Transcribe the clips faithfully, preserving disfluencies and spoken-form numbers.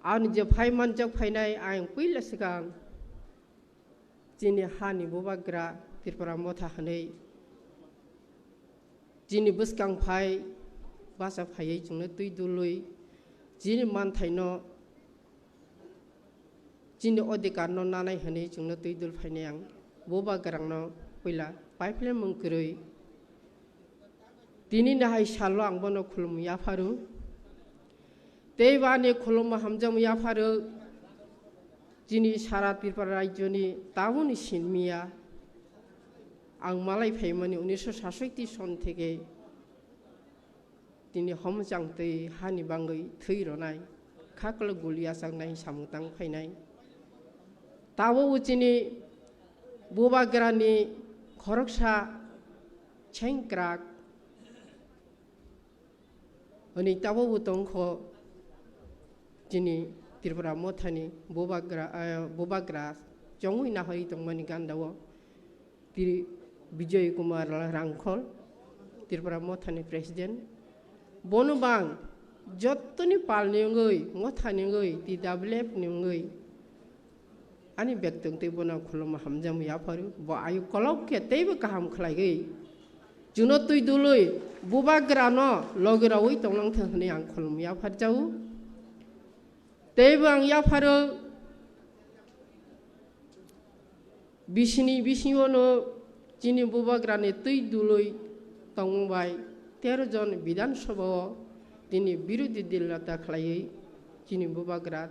Ani je phai manjak phainai ayang puila swkang chini hani bubagra Tripura Motha hwnwi chini bwskang phai bacha phaiwi chwngno twi dului chini manthaino chini odhikarno nanai hwnwi chwngno twi dul phainai ang bubagrano puila pipeline mung kwrwi. Tini nahai salo ang bono khulum yapharu. Tei bo ani khulumma hamjakma yapharu. Chini sara Tripura rajyoni taboni sinmiya ang malai phaimani unisho sasoiti son theke tini homjang twi hani bangwi thwi ronai, khaklo guli achaknai samung tang phainai. Tabuk chini bubagrani khoroksa chengkrak hwnwi tabukbo tongkho chini Tripura Mothani bubagra, eh, bubagra chongwi nahorwi tongmani gandao. Tri-, Bijoy Kumar Rangkhol, Tripura Mothani President. Bono bang jottoni palni wngwi, mothani wngwi, T W F ni wngwi ani bektong tei bono khulumma hamjakma yapharu. Bo ayuk kolok khe teibo kaham khlaigwi chwngno twi dului bubagrano logi rawi tonglang thang hwnwi ang khulumma yapharjao. Teibo ang yapharo bisini bisingo no chini bubagrani twi dului tongmung bai tero jon Bidhan Sabha o tini birodhi dil neta khlaiwi chini bubagra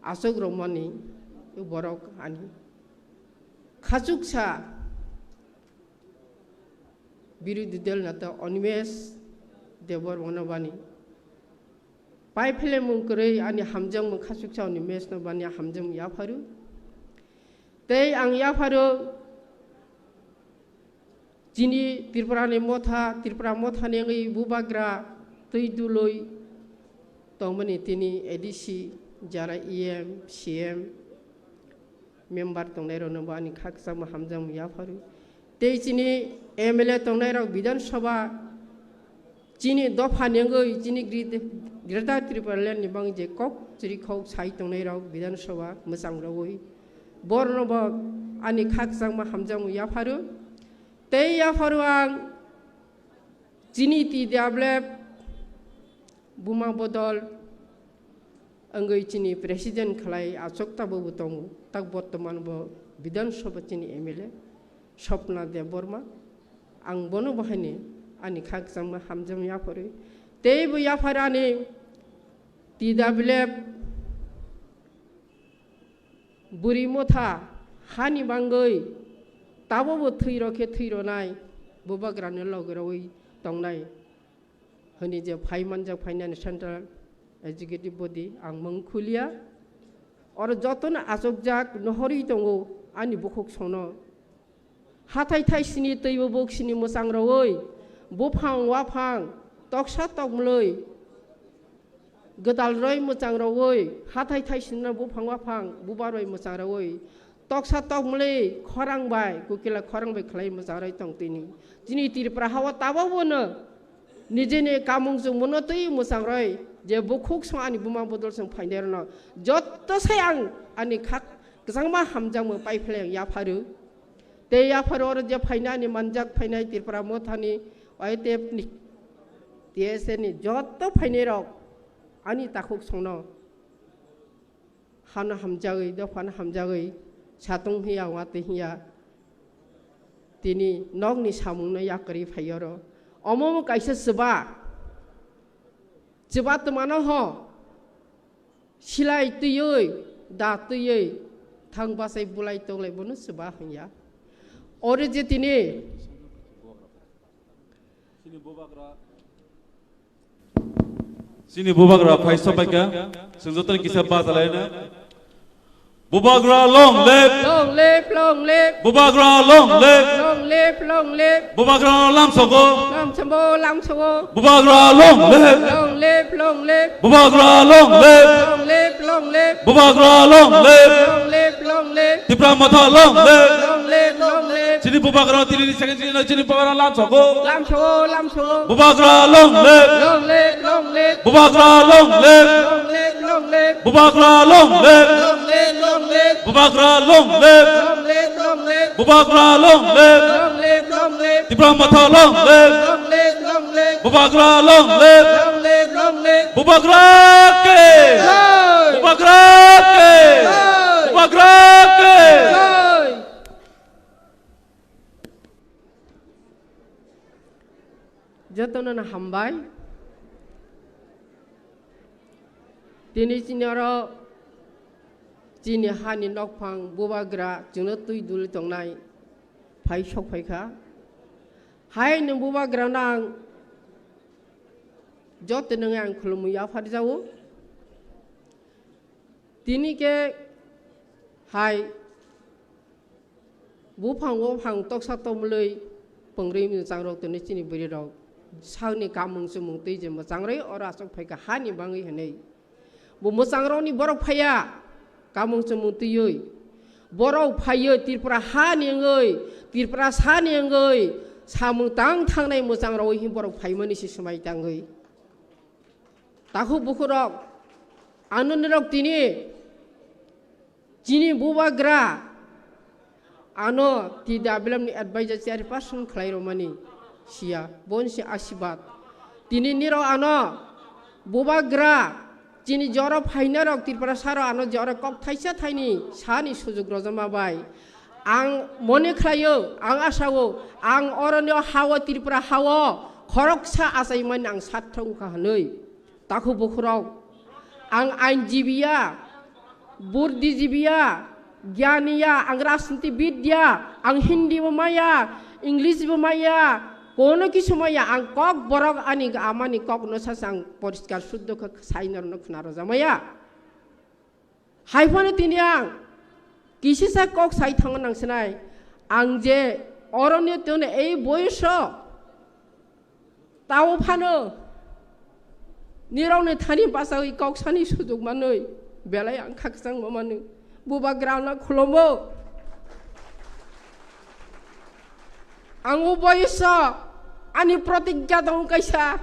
achuk romani borok ani khachuksa birodhi dol neta Animesh Debbarma no bani pai philemung kwrwi ani hamjakmung khachuksa Animesh no bani hamjakmung yapharu. Tei ang yapharu chini Tripura ni motha, Tripura motha ni wngwi bubagra twi dului tongmani tini A D C, jara E M, C M, member tongnairokno bo ani khakchangma hamjakmung yapharu. Tei chini M L A tongnairok Bidhan Sabha, chini dophani wngwi chini Gre-, Greater Tipraland ni bangwi je kok chirikhok sai tongnairok Bidhan Sabha mwchang rogwi borokno bo ani khakchangma hamjakmung yapharu. Tei yapharu ang chini T W F buma bodol wngwi chini president khlai achuk tabukbo tongo, tak bortoman bo Bidhan Sabha chini M L A Swapna Debbarma. Ang bono bo haini ani khakchangma hamjakmung yapharwi. Tei bo yaphar ani T W F bwrwi motha hani bangwi tabukbo thwi rokhe thwi ronai bubagrani logi rogwi tongnai. Hwnwi je phai manjak phainani Central Executive Body ang mung khuliya. Oro jotono achukjak nohorwi tongo ani bukhuk songno. Hathai thai sini twibo buk sini mwchang rogwi buphang waphang toksa tokmlwi gwdal roi mwchang rogwi hathai thai sini buphang waphang buba roi mwchang rogwi toksa tokmlwi khorang bai, kukila khorang bai khlai mwcharwi tong tini. Chini Tripura hao tabok bono nijini kamung chwngmano twi mwchangrwi je bukhuk song ani buma bodol song phainai rwno jotto sai ang ani khak kwchangma hamjakmung pai phlai ang yapharu. Tei yapharu oro je phainai ani manjak phainai Tripura mothani Y T F ni T S A ni jotto phainai rok ani takhuk songno hano hamjagwi, dophano hamjagwi, satung hiya, watwi hiya. Tini nokni samungno yakarwi phai oro. Omo kaisa chuba. Chuba twmano ho. Silai twiwi, da twiwi, thang bachai bulai tonglai bono chuba hwnya. Oro je tini Chini bubagra phai sopaikha, chwng jotono kisa bachalaina. Bubagra long live! Long live, long live! Bubagra long live! Long live, long live! Bubagra lamsogo! Lamsogo, lamsogo! Bubagra long live! Long live, long live! Bubagra long live! Long live, long live! Bubagra long live! Long live, long live! Tipra Motha long live! Long live, long live! Chini bubagra tini ni second chini, chini bubagra lamsogo! Lamsogo, lamsogo! Bubagra long live! Long live, long live! Bubagra long live! Long live, long Bubagra long live! Long live, long live! Bubagra long live! Long live, long live! Bubagra long live! Long live, long live! Tipra Motha long live! Long live, long live! Bubagra long live! Long live, long live! Bubagra ke! Jai! Bubagra ke! Jai! Bubagra ke! Jai! Jotono no hambai. Tini chini oro chini hani nokphang bubagra chwngno twi duli tongnai phai sok phaikha. Hai nwng bubagra nang joto nwngi ang khulumwi yapharjago. Tini khe hai buphang buphang toksa tomlwi pwngrwi mwchangrok tini chini bwrwirok sakni kamung chumung twi je mwchangrwi oro aswk phaikha hani bangwi hinwi. Bo mwchangrokni borok phaiya kamung chumung twiwi. Borok phaiwi Tripura hani wngwi, Tripura sani wngwi samung tang thangnai mwchangrokwi hin borok phaimani se swmai tangwi. Takhuk bukhurok, ano nirok tini chini bubagra ano T W F ni advisor chairperson khlai romani siya, bon si asibat. Tini nirok ano bubagra chini joro phainarok Tripura saro ano joro kok thaisa thaini sani sujuk rojama bai. Ang mone khlaio, ang asao, ang oroni o hao Tripura hao khoroksa achaimani ang sathok wngkha hwnwi. Takhuk bukhurok, ang ainjibiya, buddhijibiya, gyaniya, ang rajniti bidya, ang Hindi bo maya, English bo maya, kono kisu maya, ang kok borok ani amani kok no sasa ang poriskar suddho khe saino rwno khna rojamaya. Hai phano tini ang kisisa kok sai thango nang sinai. Ang je oroni tongno ei boyoso tao phano nirokni thani bachawi kok sani sujuk manwi belai ang khakchangma manwi bubagrano khulumbo. Ang o boyoso ani protigya tong kaisa.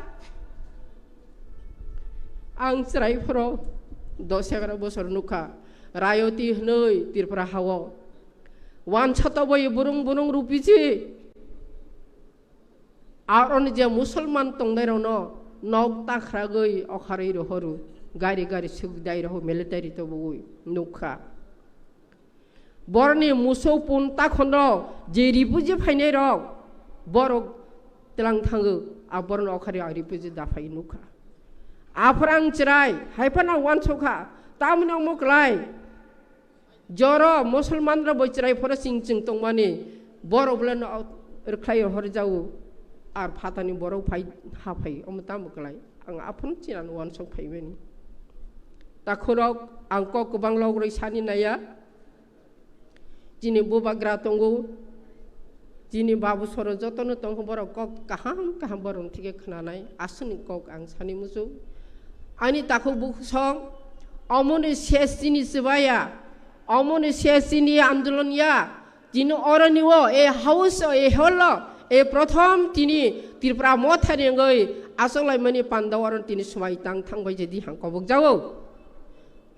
Ang chwrai phoro dos egaroh bosor nukha. Rayoti hwnwi Tripura hao. Wansa toboi burung burung rupiji. Aroni je Musulman tongnairokno nok takhragwi okharwi rohoru. Gari gari sugdai roho military tobogwi nukha. Borokni musuk pun takhono je refugee phainai rok, borok tlang thango, a borokno okhari ang refugee da phai nukha. Aphor ang chwrai, hai phano wansukha, tamni omo klai. Joro Musulman rok bo chwrai phoro ching ching tongmani, borok bole no rwkhlai hor jao, ar phatani borok phai ha phai, omo tamo klai. Ang aphano chinano wansuk phaimani. Takhurok ang kok kwbang logrwi sani naiya. Chini bubagra tongo, chini babu soro jotono tongo, borok kok kaham kaham borokni thike khwnanai, aswkni kok ang sani muchung. Ani takhuk bukhusong, omoni ses chini chwbaya, omoni ses chini andolon ya, chini oroni o, e house o, e hall o, e prothom chini Tripura mothani wngwi achoklaimani panda oro chini swmai tang thangbai je di hang kobok jago.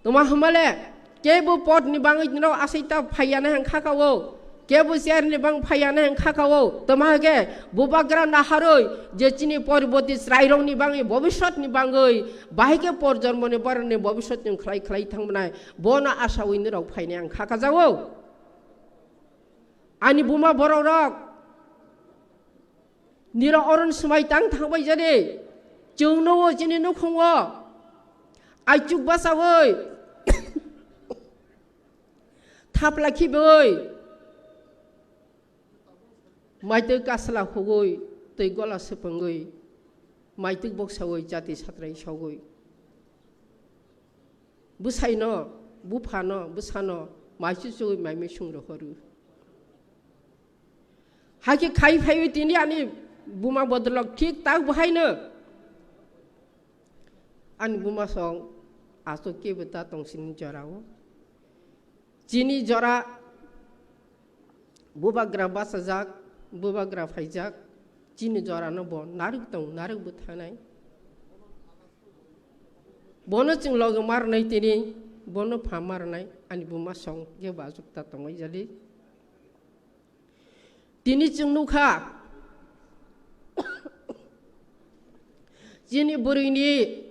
Toma hwnmale, kebo podni bangwi norok asaita phaiyana hwn kha kao, kebo chairni bang phaiyana hwn kha kao, toma hwnkhe bubagra naharwi je chini poriboti chwrairokni bangwi, bobiswtni bangwi, bahai khe porjonmoni borokni bobiswtni khlai khlai thangmwnai, bono asawi norok phainai ang kha kajao. Ani buma borokrok, nirok oron swmai tang thangbai jadi, chwngno o chini nukhungo, aichuk basawi, thapla khibiwi, maitwi kasla hugwi, twi gola swpwngwi, maitwi boksawi, chati satrai sogwi. Bwsaino, buphano, bwsano, mai chuchugwi mai misung rohoru. Hakhe khai phaiwi tini ani buma bodolok thik tak bo haino. Ani buma song aswk kebo ta tong sini jorao. Chini jora bubagra bachajak, bubagra phaijak, chini jorano bo narwk tong, narwk bo thanai. Bono chwng logi marnai tini, bono pha marnai, ani buma song kebo achukta tongwi jadi. Tini chwng nukha, chini bwrwini,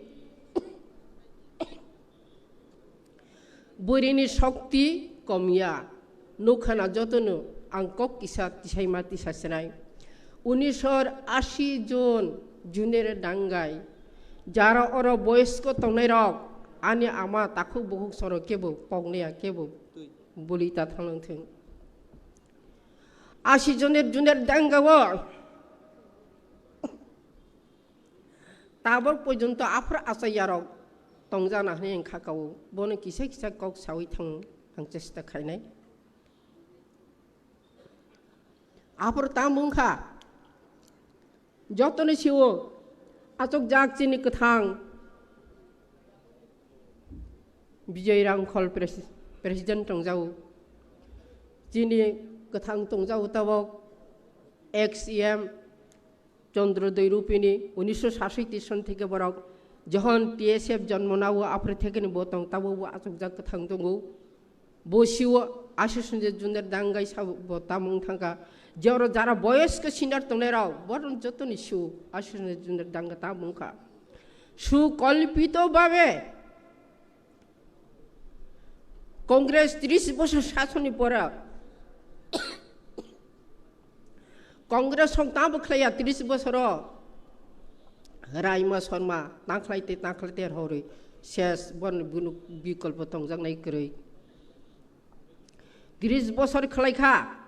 bwrwini shokti komya. Nukha na jotono ang kok kisa tisaima tisa sinai. Unisor asi jon junere dangai. Jara oro boyosko tongnai rok, ani ama takhuk bukhuk soro kebo koknaya kebo buli ta thanglang thung. Asi joner juner dangao tabok porjonto aphuru achai yarok tongjana hwnwi ang kha kao. Bono kisa kisa kok sawi thang ang chesta khainai. Aphuru tamo wngkha, jotoni sio achukjak chini kwthang Bijoy Rangkhol pres-, president tongjao. Chini kwthang tongjao tabok ex E M Chandrodoi Rupini, unisho sasoi tison theke borok johon T S F jonmo nao aphre thekeni bo tong tabok bo achukjak kwthang tongo. Bo sio Ashish Ranjan Majumdar dangai sabo bo tamung thangkha. Jero jara boyosko senior tongnai rok, boron jotoni sio Ashish Ranjan Majumdar danga tamung kha. Sukolpito babe Congress tris bosor sasoni pora Congress rok tamo khlaiya tris bosoro. Raima Sharma tangkhlai te tangkhlai te horwi ses bon bunu bikolpo tongjaknai kwrwi. Tris bosor khlaikha.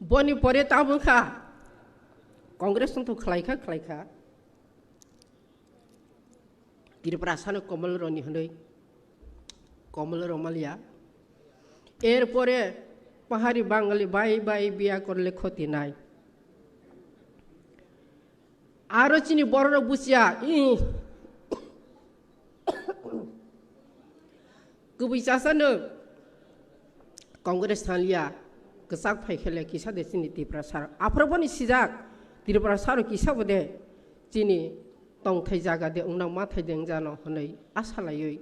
Boni pore tamo kha Congress tong khlaikha khlaikha. Tripura sano Komol Roni hwnwi, Komol Romalia. Erpore pahari Bangali bai bai biya korle khoti nai. Aro chini bororok buchiya, ih. Kubui chasano Congress thangliya, kwchak phai khele kisa de chini Tripura sar. Aphro boni sijak Tripura sar kisa bode chini tongthai jaga de wngna mathai de wngjano hwnwi asa laiwi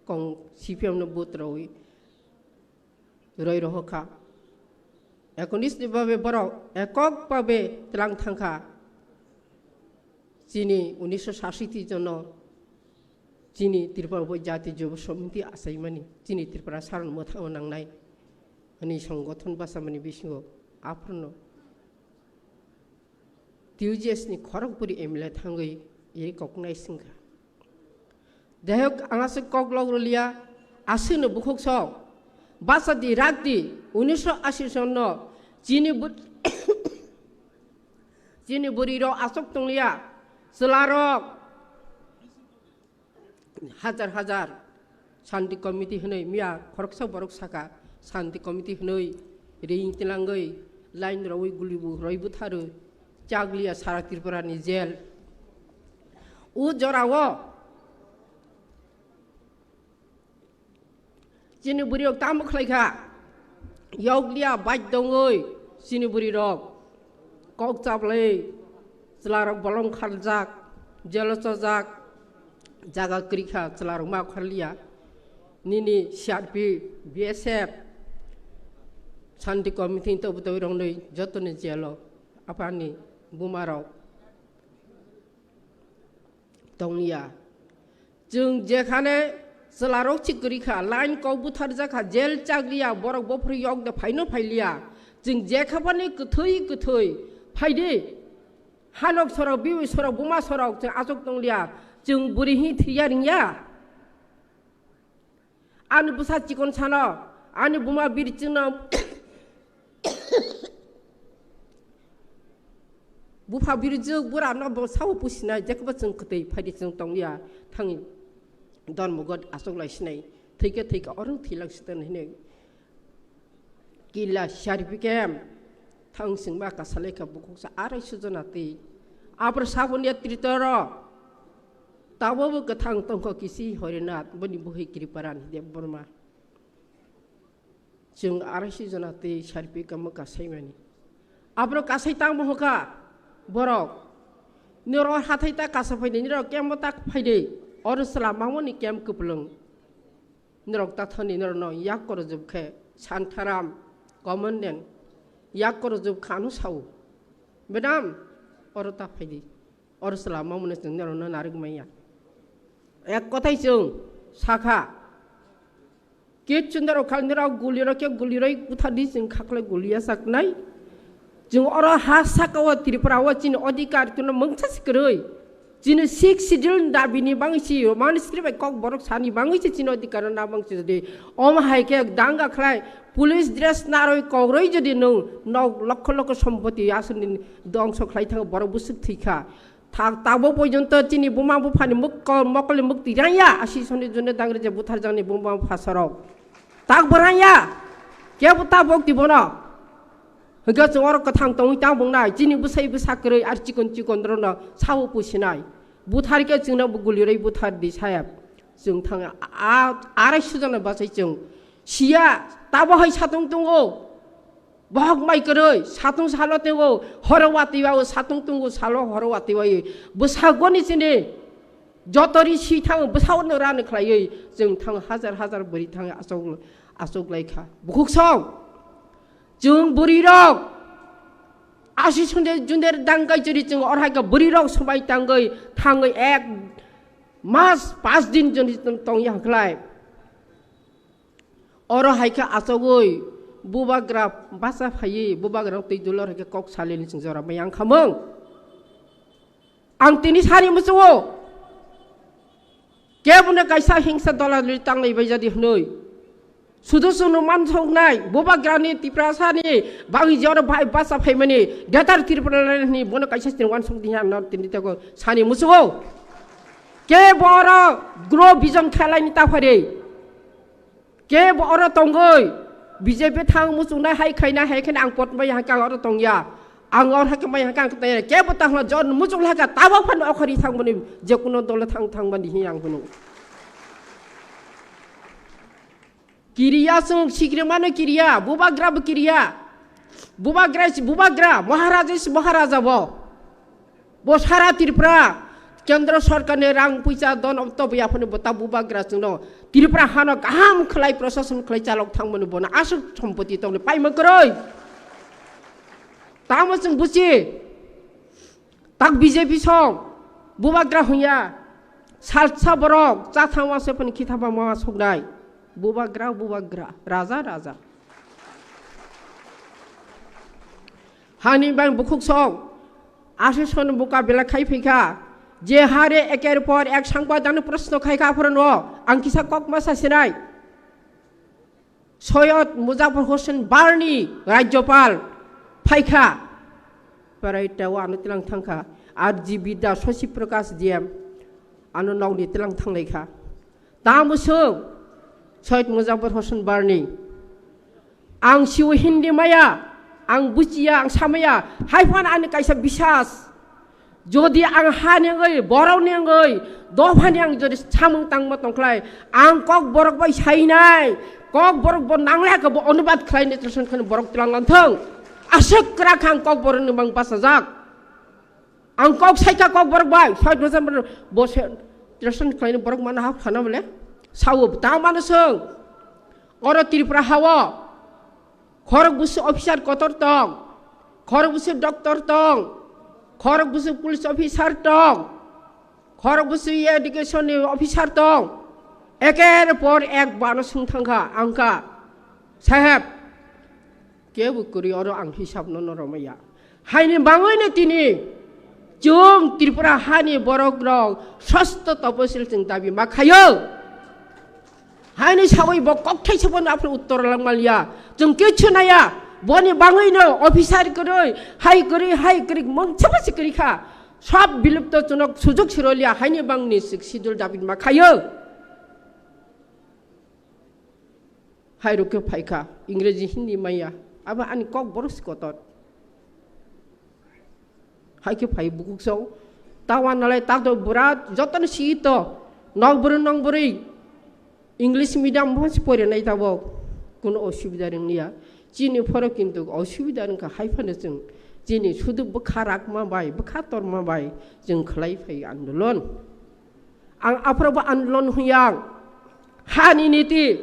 kong C P M no vote rwi roi rohokha. Ekonis ni babe borok ekok babe tlang thangkha. Chini unisho sasiti jono chini Tripura bo jati jobo somiti achaimani chini Tripura saron mwthangwi nangnai hwnwi songothon bachamani bisingo aphruno T U J S ni khorokbwrwi M L A thangwi iri koknai swngkha. Jaihok, ang aswk kok lok rwliya, aswkno bukhuk sok, bachadi rakdi, unisho ashi sonno chini bw-, chini bwrwirok aswk tongliya, chwlarok hajar hajar Shanti Committee hwnwi miya khoroksa borok saka, Shanti Committee hwnwi ring tilangwi line rwui guli bu rwui butharwi chakliya sara Tripura ni jail. O jorao chini bwrwi rok tamo khlai kha, yokliya bike dongwi chini bwrwi rok kok chaplai chwla rok bolong kharjak, jelo chojak, jaga kwrwi kha chwla rok ma kharliya. Nini C R P, B S F, Shanti Committee ni tobutoi rok nwi jotoni jelo aphani buma rok tongya. Chwng jekhane chwlarok si kwrwi kha, line kok butharjak kha, jail chakliya, borok bophuru yok de phaino phailiya. Chwng jekhaphani kwthwi kwthwi phaidi. Hanok sorok, biwi sorok, buma sorok chwng achuk tongliya. Chwng bwrwi hi thwiya ringya. Ani bwsa chikon sano, ani buma birchwngno, bupha birjwk burano bo sao pusinai, jekbo chwng kwtwi phaidi chwng tongya, thangwi dormogot achoklai sinai, thwikhe thwikhe oro thwilang sitan hinwi. Kila C R P camp, thang singma kasalai kha bukhuksa arai sujona twi. Apor sabon ya tritoro, tabo bo kwthang tongkho kisi Horinath, boni buhi Kriparan Debbarma. Chwng arai sujona twi C R P camp kasaimani. Aborok kasai tangmo hwnkha borok. Norok hathai ta kasa phaidi, norok kembo ta phaidi. Oro chwla mangmani kem kwplwng. Norok ta thani norokno yak korojwk khe Santaram, Commandant, yak korojwk kha ano sao. Madam, oro ta phaidi. Oro chwla mangmani chwng norokno narwk manya. Ek kothai chwng sakha. Kichu norok kha, norok gulirok khe guliroi buthardi chwng khaklai guliya saknai. Chwng oro ha saka o Tripura o chini odhikar kuno mungsa si kwrwi. Chini Sixth Schedule dabi ni bangwi si, mani sri bai kok borok sani bangwi si chini odhikar na bangwi si jodi. Omo hai khe danga khlai, police dress narwi kokroi jodi nwng nok lokho lokho sompoti aswkni dongso khlai thango borok bwswk thwi kha. Thak tabok porjonto chini buma buphani muk-, mokol ni mukti rangya, asi soni jone dangre je butharjakni buma bupha sorok. Tak bo rangya, kebo tabok di bono. Hwnkhe chwng oro kwthang tongwi tang bungnai, chini bwsai bwsa kwrwi ar chikon chikon rono sao pusinai. Buthar khe chwngno bo gulirwi buthar di sayab. Chwng thang a, a, arai sujana bachai chwng. Siya, tabo hai satung tungo. Bohok mai kwrwi, satung salo tongo, horo watwi wao, satung tungo salo, horo watwi wai. Bwsagoni chini jotori si thango, bwsagoni rani khlaiwi, chwng thango hajar hajar bwrwi thango, achuk, achuk lai kha. Bukhuk song, chwng bwrwi rok, asi sunde junder dangkai churi chwng orhai kha bwrwi rok swbai tangwi, thangwi ek mas pas din joni tong ya khlai. Oro hai khe achogwi bubagra bacha phaiwi bubagra twi dulor hai khe kok salini chwng jora mai ang khamung. Ang tini sani muchungo kebono kaisa hingsa dola duli tanglai bai jadi hwnwi. Sudu sunu mansoknai bubagrani Tiprasani bagwi jora bai bacha phaimani Greater Tripura ni bono kaisa sini wansok diya no tini tego sani muchungo. Kebo oro grow vision khelaini ta phari. Kebo oro tongwi B J P thang muchungnai hai khaina hai khaina ang pot mai hangkang oro tongya. Ang oro hai khe mai hangkang tongya. Kebo ta hwnla jon muchung laka tabo phan okhori thangmani je kuno dole thang thangmani hi ang hunu. Kiriya chwng sikrimano kiriya, bubagra bo kiriya. Bubagra si bubagra, Maharaja si Maharaja bo. Bo sara Tripura kendro sorkarni rang puisa don obto bo yaphano bo ta bubagra chwngno Tripura hano kaham khlai prosason khlai chalok thangmani bono aswk sompoti tongni paima kwrwi. Tamo chwng buchi tak B J P song bubagra hunya salsa borok chathang wase phani khithaba ma soknai bubagra bubagra raja raja. Hani bang bukhuk song, aswk son mukabela khai phaikha, je hare eker por ek sangbadan proshno khai kha phorono, ang kisa kok ma sasinai. Soyod Mujafar Hossain Barni Rajyopal phaikha, parai tao ano tilang thangkha, R G Bidya, Shashi Prakash D M, ano nokni tilang thanglaikha. Tamo swng Soyod Mujafar Hossain Barni. Ang siwi Hindi maya, ang buchiya, ang samaya, hai phano ani kaisa bisas. Jodi ang hani wngwi, borokni wngwi, dophani ang jodi samung tangma tongkhlai, ang kok borok bai sainai, kok borok bo nanglai khe bo onubad khlaini translation khlaini borok tlang lang thung. Aswk kwrak kha ang kok borokni mang bachajak. Ang kok saikha kok borok bai, soi dosan borok bo se translation khlaini borok mana hak khana bole. Sao ta mano swng. Oro Tripura hao. Khorok busu officer kotor tong, khorok busu doctor tong, khorok busu police officer tong, khorok busu education ni officer tong. Eker por ek bano swng thangkha, angkha, "Saheb, kebo kwrwi oro ang hisab no no romaya." Haini bangwi no tini chwng Tripura hani borok rok sosto toposil chwng dabi ma khayo. Haini sawi bo kokthai se bono aphuru uttor langmaliya. Chwng kichu naya. Boni bangwi no officer kwrwi, hai kwrwi, hai kwrwi, mungsa basi kwrwi kha. Sab bilupto chwngno sujuk siroliya, haini bangni Sixth Schedule dabi ma khayo. Hai rok khe phaikha, Ingreji, Hindi maya. Abo ani kok borok si kotor. Hai khe phai bukhuk song. Tawa nalai tak do bwra jotono si to. Nok bwrwi, nok bwrwi. English medium bo si pore nai tabok. Kuno osubida rwngya. Chini phoro kintu osubida rwngkha hai phano chwng. Chini sudu bwkha rakma bai, bwkha torma bai chwng khlai phai andolon. Ang aphuru bo andolon huyang, hani niti,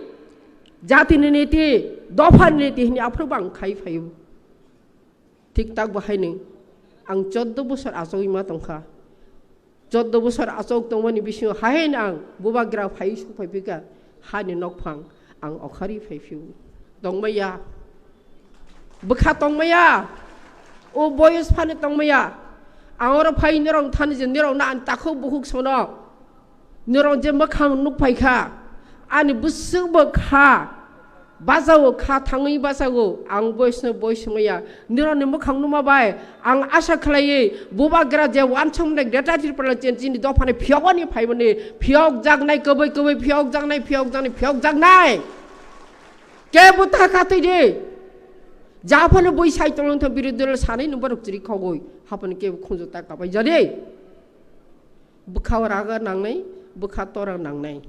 jatini niti, dophani niti hini aphuru bo ang khai phaio. Thik tak bo haino ang choddo bosor achogwi ma tongkha. Choddo bosor achok tongmani bisingo haino ang bubagra phai suk phai phika hani nokphang ang okhari phai phio. Tongmaya. Bwkha tongmaya. O boyos phano tongmaya. Ang oro phai norok thani je norok na ang takhuk bukhuk sono. Norok je mwkhang nuk phai kha, ani bwswk bo kha, bachago kha, thangwi bachago, ang boisno bois wngya. Norokni mwkhang numa bai ang asa khlaiwi bubagra je wansukmani Greater Tipraland chini dophani phiyogoni phaimani phiyok jaknai, kwbwi kwbwi phiyok jaknai, phiyok jaknai, phiyok jaknai. Kebo ta kha twi di. Japhano bui sai tongwng tho birodhi dol sanai no borok chiri khogwi haphano kebo khunju ta kabai jadi. Bwkha o raga nangnai, bwkha tora nangnai.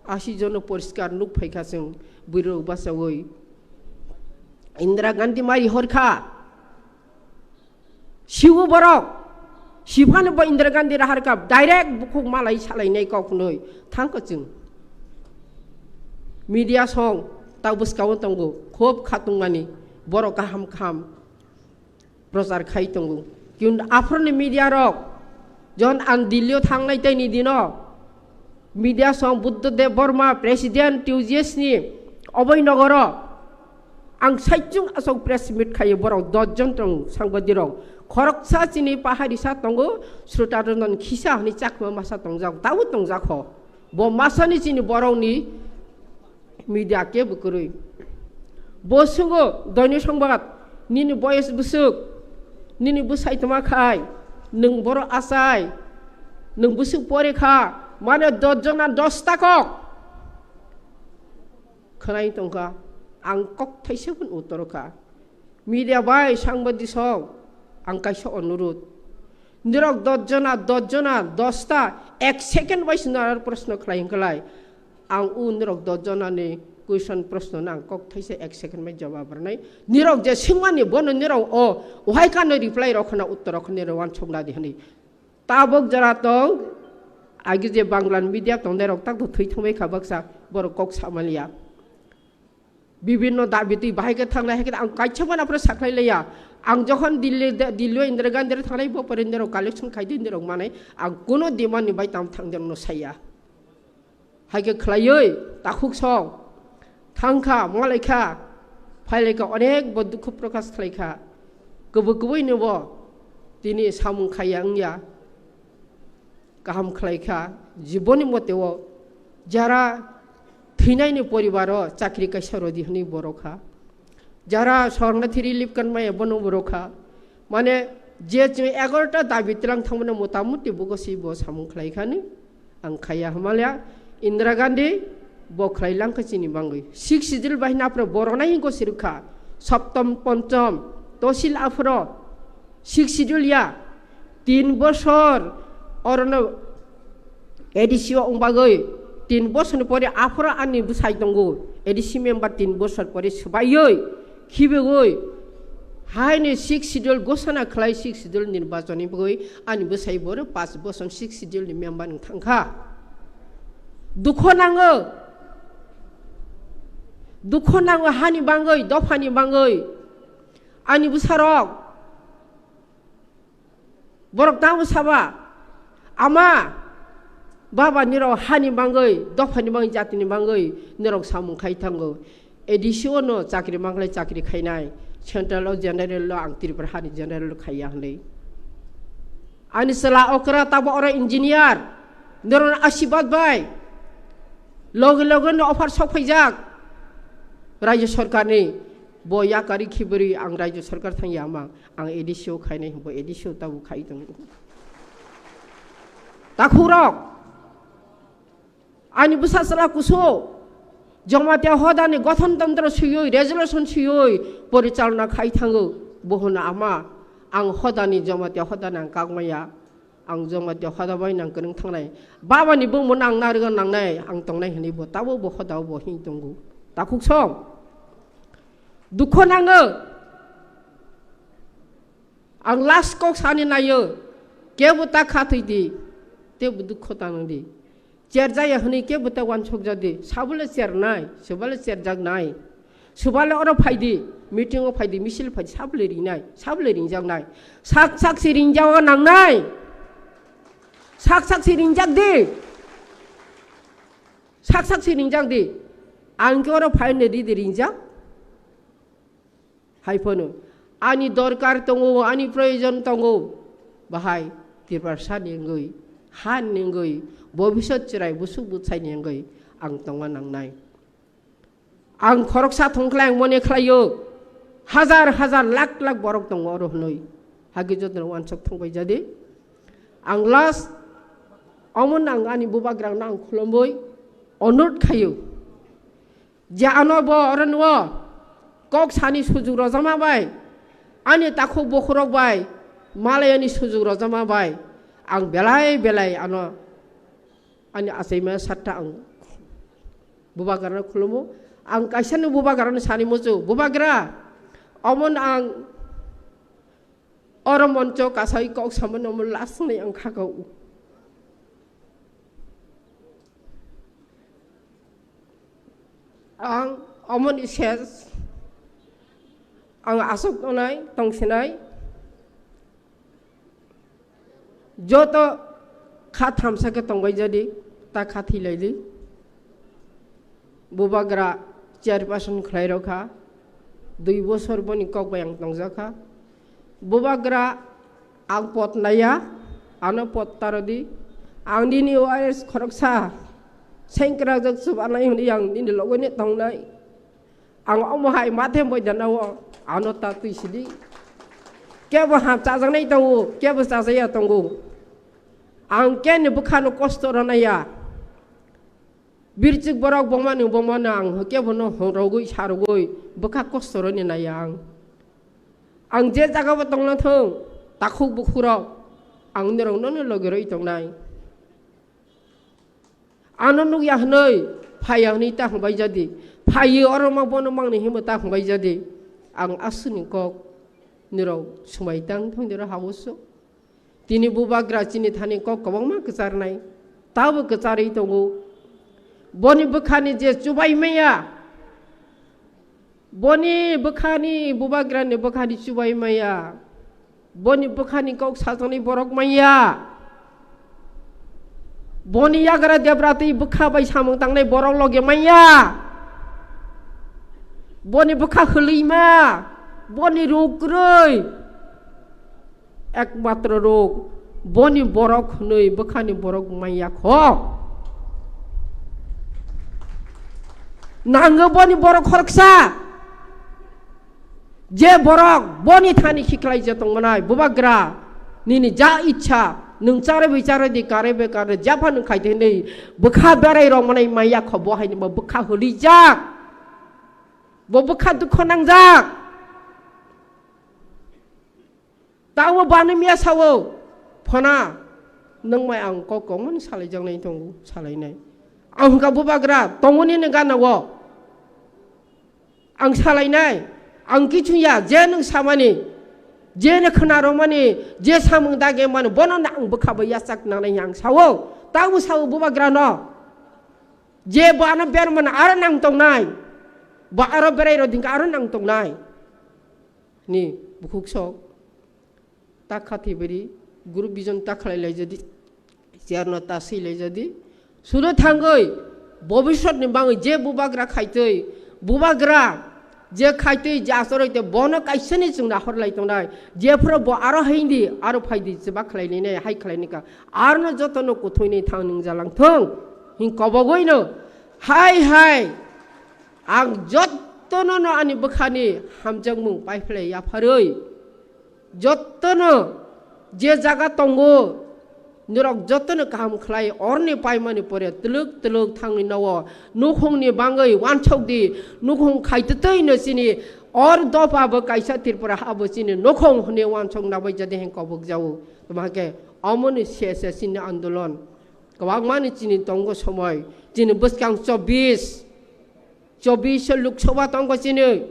Asi jono poriskar nuk phaikha chwng bwrwi rok bachawi. Indira Gandhi mari horkha. Siwo borok. Siphano bo Indira Gandhi raharkha direct bukhuk malai salainai kok hnoi thangkha chwng. Media song ta bwskao tongo khub khatungmani borok kaham kaham. Prochar khai tongo. Kintu aphuruni media rok, jon ang Delhi o thangnai tei ni dino, media song Buddha Dev Burma, President T U G S ni oboi nogoro ang saichung asok press meet khai borok dos jon tong sangbadirok. Khoroksa chini paharisa tongo, Sruta Ranjan khisa hwnwi chakma masa tongjak, tabuk tongjak ho. Bo masani chini borokni media kebo kwrwi. Bo swnggo, doini songbat, nini boyes bwswk, nini bwsai tongma khai, nwng boro achai, nwng bwswk pore kha, mane dos jona dos ta kok khwnai tongkha, ang kok thaisa phano uttor kha. Media bai sangbadik song, ang kaisa onurud. Nirok dos jona, dos jona, dos ta, ek second bai se nara proshno khlai hwnkhe lai. Ang o nirok dos jona ni question proshno no ang kok thaisa ek second bai jawab rwnai. Nirok je swngmani bono nirok o, ohai kano reply rok khna uttor rok khna nirok uansuk nadi hwnwi. Tabuk jora tong, agi je Bangla media tongnai rok tak to thwi thangbai kha baksa, borok kok samaliya. Bibinno dabi twi bahai khe thangnai, hai khe ang kaisa phano aphuru sakhlai laiya. Ang jokhon Delhi, Delhi o Indira Gandhi rok thangnai, bo pore nirok collection khai di, nirok manai, ang kuno demand ni bai tam thang de no saya. Hai khe khlaiwi takhuk song thang kha, malai kha, phai lai kha, onek bo dukhu prokash khlai kha, kwbwi kwbwi ni bo tini samung khaiya wngya. Kaham khlai kha, jiboni mote o jara thwinaini poribaro chakri kaisa rodi hwnwi bo rw kha. Jara sornathi relief card maya bono bo rw kha. Mane je chwng egaroh ta dabi tlang thangmano motamuti bugo si bo samung khlai kha ni. Ang khaiya hwnmale Indira Gandhi bo khlai lang kha chini bangwi. Sixth Schedule bai hwnwi aphuru bo rwnai hinko sirwk kha. Saptam, Pancham, Tosil aphuru Sixth Schedule ya. Tin bosor orono A D C o wng bagwi tin bosorni pore aphuru ani bwsai tongo. A D C member tin bosor pore swbaiwi khibigwi haini Sixth Schedule gosana khlai Sixth Schedule nirbachonni bagwi ani bwsai boro panch bosor Sixth Schedule ni member wng thangkha. Dukho nango, dukho nango hani bangwi, dophani bangwi. Ani bwsarok, borok tamo saba, ama, baba nirok hani bangwi, dophani bangwi, jatini bangwi nirok samung khai thango. A D C o no chakri manglai chakri khainai, central o general lo ang Tripura hani general lo khaiya hwnwi. Ani chwla okra tabo oro engineer, norok asibad bai loge loge no offer sok phaijak rajya sarkar ni, bo yakari khibiri ang rajya sarkar thang yama. Ang A D C o khainai, bo A D C o tabuk khai tongo. Takhurok, ani bwsa chwla kusu, Jamatia hodani gothon tantro swiwi, resolution swiwi, porichalona khai thango, bo hwno ama, ang hodani, Jamatia hodani ang kakmaya, ang Jamatia hoda bai nang kwrwng thangnai, babani bumung nang narwgwi nangnai, ang tongnai hwnwi bo tabuk bo hodao bo hing tongo. Takhuk song. Dukho nango. Ang last kok sani nayo, kebo ta khathwi di, tebo dukho tanang di. Cherjaya hwnwi kebo ta wansokjak di, sabole chernai, sobole cherjaknai. Sobole oro phaidi, meeting o phaidi, misil phaidi, sabole ringnai, sabole ringjaknai. Sak sak se ringjago nangnai. Sak sak se ringjak di. Sak sak se ringjak di. Ang khe oro phaino di di ringjak. Hai phano ani dorkar tongo, ani proyojon tongo. Bahai Tiprasa ni wngwi, ha ni wngwi, bobisot chwrai busuk bwsai ni wngwi ang tongna nangnai. Ang khoroksa thongkhlai ang mone khlaio, hazar hazar lakh lakh borok tongo oro hwnwi. Hagi jotono wansok thongbai jadi. Ang last omo nang ani bubagrang nang khulumwi onurot khaio. Je ano bo oro nuo kok sani sujuk rojama bai, ani takhuk bokhorok bai, malayani sujuk rojama bai, ang belai belai ano ani achaima satta ang bubagrano khulumo. Ang kaisano bubagrano sani muchu, "Bubagra, omon ang oro moncho kasai kok samano omo lasnai ang khakau." Ang omoni ses, ang aswk tongnai, tongsinai, joto kha thamsa khe tongbai jadi, ta kha thwilaidi. Bubagra chairperson khlai rw kha, dui bosor boni kok bai ang tongjak kha. Bubagra ang pot naiya, ano pot ta rw di. Ang nini O R S khoroksa sengkrak jak chubanai hwnwi ang nini logo ni tongnai. Ang omo hai mathe moi dana o ano ta twi sidi. Kebo ham chajaknai tongo, kebo chajaya tongo. Ang keni bwkhano kosto rwnaiya. Birchik borok bongmani bongmano ang kebono hongrogwi sarogwi bwkha kosto rwni naiya ang. Ang je jagao tongna thung, takhuk bukhurok ang norok nono logi rwi tongnai. Ano nukya hwnwi, phaiya hwnwi ta hwnbai jadi. Phaiwi oro ma bono mangni hinwi ta hwnbai jadi. Ang aswkni kok nirok swmai tang thung dero habusu. Tini bubagra chini thani kok kwbangma kwcharnai. Tabo kwcharwi tongo. Boni bwkhani je chubai maya. Boni bwkhani, bubagrani bwkhani chubai maya. Boni bwkhani kok sajaknai borok maya. Boni yagra debra twi bwkha bai samung tangnai borok loge maya. Boni bwkha hwlwima. Boni ruk kwrwi. Ekmatro rok boni borok hwnwi bwkhani borok manya kho. Nango boni borok khoroksa. Je borok boni thani khiklai je tongmanai bubagra nini ja ichha nwng chare bai chare di kare be kare japha nwng khaite hwnwi bwkha berai rok manai manya kho bo haini bo bwkha hwlijak. Bo bwkha dukho nangjak. Tamo bani miya sao, phana, nung mai ang kok kongmani salaijaknai tongo, salainai. Ang hwnkha bubagra, tongo nini gana o. Ang salainai, ang kichung ya, je nung samani, je ne khna romani, je samung dage mani, bono na ang bwkha bai yachak nangnai ang sao. Tamo sao bubagra no. Je bo ano ber mani aro nang tongnai. Bo aro berai ro dingka aro nang tongnai. Ni bukhuk sok ta khathi beri group bijon ta khlai lai jadi, chair no ta swi lai jadi, sudo thangwi bobisot ni bangwi je bubagra khaitwi bubagra je khaitwi je asarwi te bono kaisa ni chwng nahor lai tongnai, jephuru bo aro haindi aro phaidi chwba khlai nai nai hai khlai ni ka arno joto no kuthwi ni thang nung jalang thung hin kobogwi no hai hai ang joto no no ani bwkhani hamjakmung paiphlai yapharwi. Jotono je jaga tongo, norok jotono kaham khlai, oroni paimani pore twlwk twlwk thangwi nao, nukhungni bangwi wansok di, nukhung khaitwtwi no chini, or dopha bo kaisa Tripura ha bo chini nukhung hwnwi wansok nabai jadi hwn kobok jao. Tamo hakhe omoni se se chini andolon kwbangmani chini tongo somoi, chini bwskang chobbish, chobbish Lok Sabha tongkho chini,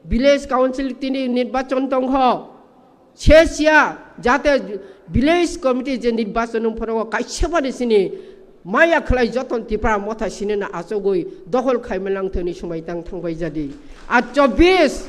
village council tini nirbachon tongkho, Sesiya jate village committee je nirbachon wng phano kaisa bani sini maya khlai joton Tipra motha sini na achugwi dohol khaima langthani sumai tang thangbai jadi. A chobbish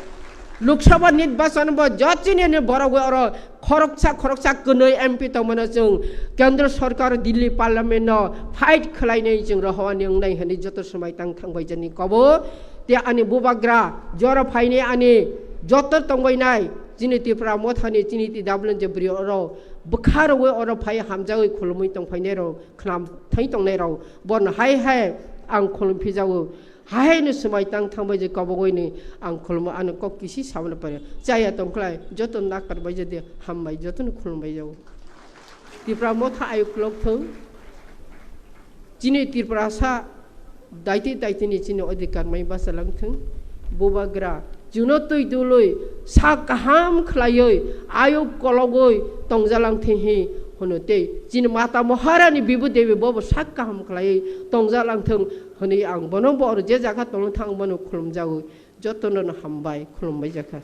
Lok Sabha nirbachon bo jotini ni borok oro khoroksa khoroksa kwnwi M P tongmano chwng Kendra Sarkar Delhi Parliament no fight khlainai chwng rohowani wngnai hwnwi joto sumai tang thangbai jani kobo. Te ani bubagra jora phaini ani joto tongbainai chini Tipra mothani chini T W N je bri oro bwkha rogwi oro phai hamjagwi khulumwi tongphainai rok khwnam thai tongnai rok borno hai hai ang khulum phijago. Haino swmai tang thangbai je kobogwini ang khulumma ano kok kisi sabana pare. Chaya tongkhlai joto nakar bai jodi hambai jotono khulumbai jago. Tipra motha ayuk lok thung. Chini Tiprasa daiti daitini chini odhikar mai basa langthung. Bubagra juno twi dului sak kaham khlaiwi ayuk kologwi tongjalang thing hi hwno tei chini mata Maharani Bibu Devi bobo sak kaham khlaiwi tongjalang thung. Hwnwi ang bono bo oro je jaga tongwi thang bono khulumjago, jotono no hambai khulumbai jakha.